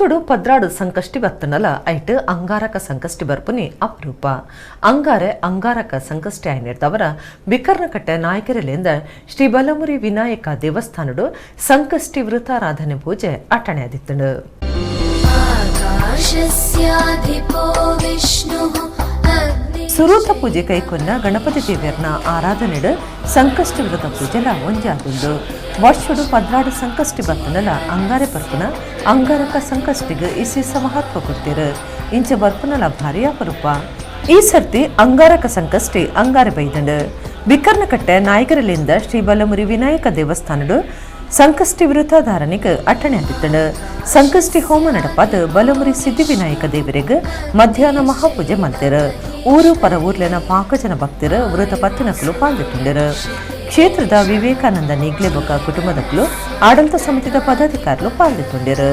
ವರ್ಷಡು 12 ಸಂಕಷ್ಟಿ ಬತ್ತುಂಡಲ ಐಟ್ ಅಂಗಾರಕ ಸಂಕಷ್ಟಿ ಬರ್ಪುನಿ ಅಪರೂಪ. ಅಂಗಾರೆ ಅಂಗಾರಕ ಸಂಕಷ್ಟಿ ಆಯಿನೆಡ್ದಾವರ ಬಿಕರ್ನಕಟ್ಟೆ ನಾಯಕರಲಿಂದ ಶ್ರೀ ಬಲಮುರಿ ವಿನಾಯಕ ದೇವಸ್ಥಾನಡು ಸಂಕಷ್ಟಿ ವೃತಾರಾಧನೆ ಪೂಜೆ ಅಟ್ಟಣೆ ಆದಿತ್ತುಂಡು. ಆಕಾಶಸ್ಯಾಧಿಪೋ ವಿಷ್ಣುಃ ಅಗ್ನಿ ಸುರೂತ ಪೂಜೆ ಕೈಕೊನ್ನ ಗಣಪತಿ ದೇವರ್ನ ಆರಾಧನೆಡು ಸಂಕಷ್ಟಿ ವ್ರತ ಪೂಜೆಲ ಒಂಜಾದುಂಡು. ವರ್ಷಡು 12 ಸಂಕಷ್ಟಿ ಬತ್ತುಂಡಲ ಅಂಗಾರೆ ಬರ್ಪುನ ಅಂಗಾರಕ ಸಂಕಷ್ಟಿಗ್ ಇಸೇಸ ಮಹತ್ವ ಕೊಡ್ತೀರು. ಇಂಚ ಬರ್ಪುನಲ ಭಾರಿ ಅಪರೂಪ. ಈ ಸರ್ತಿ ಅಂಗಾರಕ ಸಂಕಷ್ಟಿ ಅಂಗಾರೆ ಬೈದಂಡು. ಬಿಕರ್ನಕಟ್ಟೆ ನಾಯಕರಲಿಂದ ಶ್ರೀ ಬಲಮುರಿ ವಿನಾಯಕ ದೇವಸ್ಥಾನಡು ಸಂಕಷ್ಟಿ ವೃತಾಧಾರಣಿಗೆ ಅಟ್ಟಣೆ ಆದಿತ್ತಂಡು. ಸಂಕಷ್ಟಿ ಹೋಮ ನಡಪಾದ ಬಲಮುರಿ ಸಿದ್ಧಿವಿನಾಯಕ ದೇವರಿಗೆ ಮಧ್ಯಾಹ್ನ ಮಹಾಪೂಜೆ ಮಲ್ತೆರು. ಊರು ಪರ ಊರ್ಲೆನ ಪಾಕಜನ ಭಕ್ತರು ವೃತ ಪತ್ತಿನಕುಲು ಪಾಲ್ದಿತ್ತುಂಡರು. ಕ್ಷೇತ್ರದ ವಿವೇಕಾನಂದ ನೀಗ್ಲೆ ಬೊಕ್ಕ ಕುಟುಂಬದಕ್ಕಲು, ಆಡಳಿತ ಸಮಿತಿದ ಪದಾಧಿಕಾರಿಲು ಪಾಲ್ದಿತ್ತುಂಡರು.